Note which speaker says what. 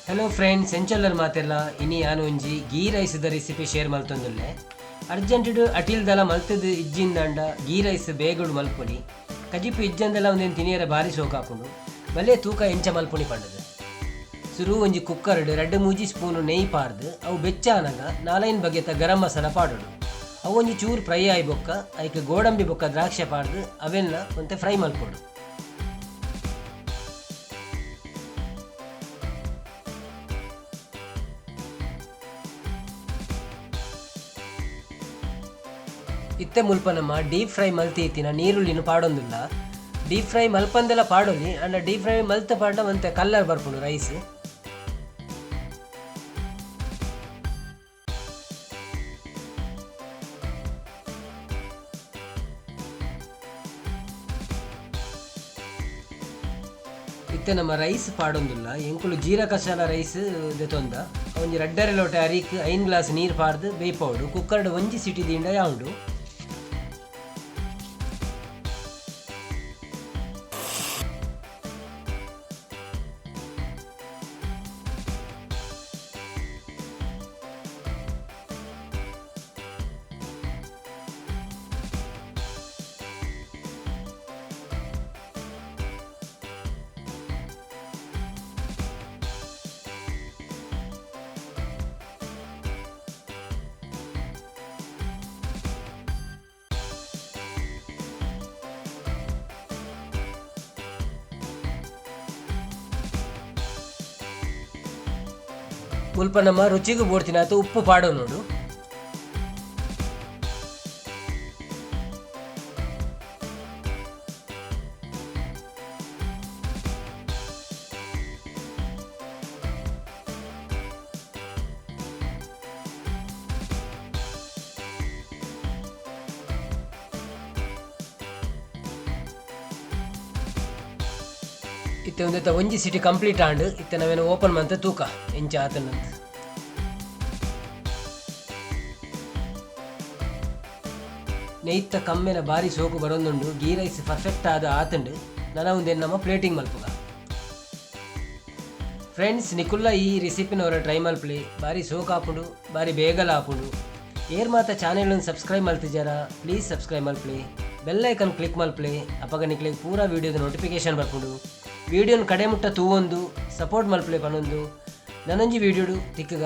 Speaker 1: Hello friends, ಎಂಚೊಲ್ಲರ್ ಮಾತೆರ್ಲ? ಇನಿ ಯಾನ್ ಒಂಜಿ ಗೀ ರೈಸ್ದ ರೆಸಿಪಿ ಶೇರ್ ಮಲ್ತೊಂದುಲ್ಲೆ. ಅರ್ಜೆಂಟ್ಡ್ ಅಟಿಲ್ದಲ ಮಲ್ತದ್ ಇಜ್ಜಿಂದಾಂಡ ಗೀ ರೈಸ್ ಬೇಗಡು ಮಲ್ಪೊಲಿ. ಕಜಿಪು ಇಜ್ಜಂದೆಲ ಉಂದೆನ್ ತಿನಿಯೆರೆ ಬಾರಿ ಸೋಕಾಪುಂಡು. ಬಲೆ ತೂಕ ಎಂಚ ಮಲ್ಪುನಿ ಪಂಡುದು. ಸುರು ಒಂಜಿ ಕುಕ್ಕರ್ಡ್ ರಡ್ಡ್ ಮೂಜಿ ಸ್ಪೂನ್ ನೆಯಿ ಪಾಡ್ದ್ ಅವು ಬೆಚ್ಚ ಆನಗ ನಾಲೈನ್ ಬಗೆತ ಗರಂ ಮಸಾಲ ಪಾಡೊಡು. ಅವು ಒಂಜಿ ಚೂರು ಫ್ರೈ ಆಯಿ ಬೊಕ್ಕ ಐಕ್ ಗೋಡಂಬಿ ಬೊಕ್ಕ ದ್ರಾಕ್ಷೆ ಪಾಡ್ದ್ ಅವೆನ್ಲ ಒಂತೆ ಫ್ರೈ ಮಲ್ಪೊಡು. ಇತ್ತೆ ಮುಲ್ಪ ನಮ್ಮ ಡೀಪ್ ಫ್ರೈ ಮಲ್ತಿ ಇತ್ತಿನ ನೀರುಳ್ಳಿನ ಪಾಡೊಂದುಲ್ಲ. ಡೀಪ್ ಫ್ರೈ ಮಲ್ಪಂದೆಲ ಪಾಡೊಲಿ, ಆಂಡ ಡೀಪ್ ಫ್ರೈ ಮಲ್ತ್ ಪಾಡ್ಂಡ ಒಂತೆ ಕಲರ್ ಬರ್ಪುಂಡು ರೈಸ್. ಇತ್ತೆ ನಮ್ಮ ರೈಸ್ ಪಾಡೊಂದುಲ್ಲ. ಎಂಕುಲು ಜೀರಕಸಾಲ ರೈಸ್ ದೆತೊಂದ. ಒಂಜಿ ರಡ್ಡರೆ ಲೋಟ ಅರಿಕ್ 5 ಗ್ಲಾಸ್ ನೀರು ಪಾಡ್ದು ಬೇಯ್ಪಾವೊಡು. ಕುಕ್ಕರ್ಡ್ ಒಂಜಿ ಸಿಟಿ ದೀಂಡ ಯಾವುಂಡು. ಮುಲ್ಪ ನಮ್ಮ ರುಚಿಗೂ ಬೋಡ್ತಿನಾತು ಉಪ್ಪು ಪಾಡೋ ನೋಡು. ಇತ್ತೆ ಒಂದೆತ್ತ ಒಂಜಿ ಸಿಟಿ ಕಂಪ್ಲೀಟ್ ಆಂಡ್. ಇತ್ತೆ ನಾವೇನು ಓಪನ್ ಮಂತ ತೂಕ ಎಂಚ ಆತನಂತ. ನೆಯ್ತ ಕಮ್ಮೆನ ಬಾರಿ ಸೋಕು ಬರೊಂದುಂಡು. ಗೀ ರೈಸ್ ಪರ್ಫೆಕ್ಟ್ ಆದ ಆತುಂಡು. ನನ ಉಂದೆನ್ ನಮ ಪ್ಲೇಟಿಂಗ್ ಮಲ್ಪುಗ. ಫ್ರೆಂಡ್ಸ್, ನಿಕುಲ್ಲ ಈ ರೆಸಿಪಿನ ಅವರ ಟ್ರೈ ಮಲ್ಪಲಿ. ಬಾರಿ ಸೋಕು ಆಪುಂಡು, ಬಾರಿ ಬೇಗಲ ಆಪುಂಡು. ಏರ್ ಮಾತ ಚಾನೆಲ್ ಸಬ್ಸ್ಕ್ರೈಬ್ ಮಲ್ತಿಜಾರ ಪ್ಲೀಸ್ ಸಬ್ಸ್ಕ್ರೈಬ್ ಮಲ್ಪಲಿ, ಬೆಲ್ ಐಕನ್ ಕ್ಲಿಕ್ ಮಲ್ಪಲಿ. ಅಪಗ ನಿಕ್ಲೆಗ್ ಪೂರಾ ವೀಡಿಯೋದ ನೋಟಿಫಿಕೇಶನ್ ಬರ್ಪುಂಡು. ವೀಡಿಯೋನ್ ಕಡೆ ಮುಟ್ಟ ತೂವೊಂದು ಸಪೋರ್ಟ್ ಮಲ್ಪಲೆ ಪನೊಂದು ನನೊಂಜಿ ವೀಡಿಯೋಡು ತಿಕ್ಕುಗ.